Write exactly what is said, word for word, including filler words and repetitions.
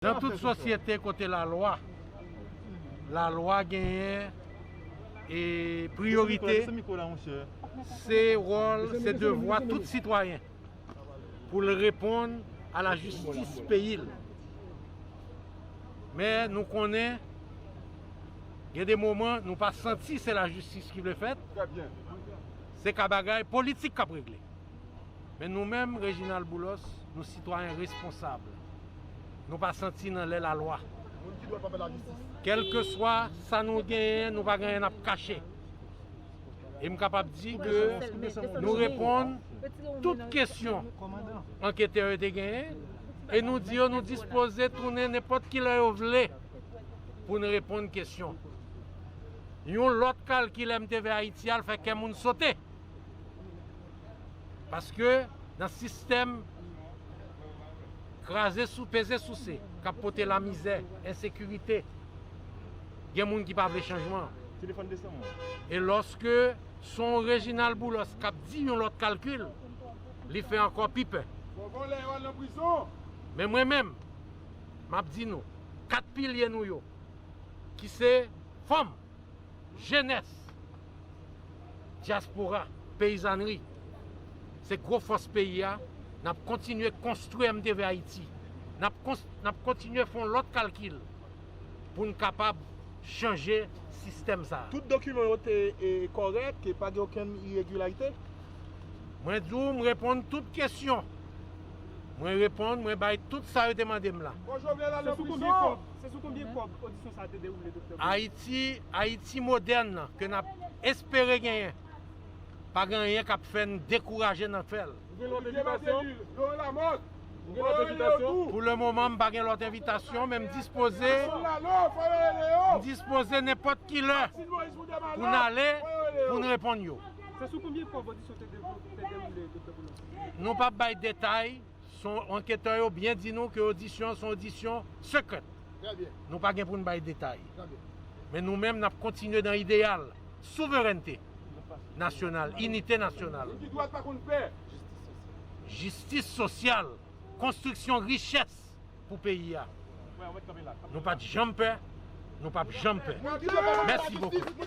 Nan tout sosyete kote lalwa, lalwa genyen e priyorite, se wòl, se devwa tout sitwayen pou l reponn a lajistis peyi l. Men nou konnen, gen de moman nou pa santi se lajistis ki vle fèt, se ka bagay politik k ap regle. Men nou menm, Reginald Boulos, nou sitwayen responsab. Nou pa santi nan lè lalwa. Kèlkeswa sa nou genyen, nou pa gen anyen n ap kache. E m kapab di ke nou reponn tout kesyon anketè yo te genyen, e nou di yo nou dispoze tounen nenpòt ki lè yo vle pou n reponn kesyon. Yon lòt kalkil M T V Ayiti a, l fè kè moun sote. Paske nan sistèm kraze sou, peze souse, k ap pote lamizè, ensekirite, gen moun ki pa vle chanjman. Telefòn desann mwen. E lòske se yon Reginald Boulos k ap di yon lòt kalkil, li fè ankò pi pè. Bon, bon, lè yo al nan prizon. Men mwen menm, m ap di nou, kat pilye nou yo, ki se fanm, jenès, dyaspora, peyizanri, se gwo fòs peyi a. N ap kontinye konstwi M T V Ayiti. N ap kons-, n ap kontinye fè yon lòt kalkil pou n kapab chanje sistèm sa a. Tout dokiman yo te, e, kòrèk, e pa gen okenn iregilarite? Mwen di w, m reponn tout kesyon. Mwen reponn, mwen bay tout sa yo te mande m la. Bon, Jovenel al nan prizon. Se sou konbyen kòb, se sou konbyen kòb odisyon sa a te dewoule, Doktè Boulos? Ayiti, Ayiti modèn nan, ke n ap espere genyen, pa gen anyen k ap fè n dekouraje nan fè l. Ou gen lòt envitasyon? Ou gen lòt envitasyon? Pou le moman, m pa gen lòt envitasyon, men m dispoze, m dispoze nenpòt ki lè pou n ale, pou n reponn yo. Se sou konbyen kòb odisyon te devou-, te dewoule, Doktè Boulos? Nou p ap bay detay. Se yon, anketè yo byen di nou ke odisyon an se yon odisyon sekrè. Nou pa gen pou n bay detay. Men nou menm, n ap kontinye nan ideyal souverènte nasyonal, inite nasyonal, jistis sosyal, konstriksyon richès pou peyi a. Nou pa t janm pè, nou p ap janm pè. Mèsi bokou.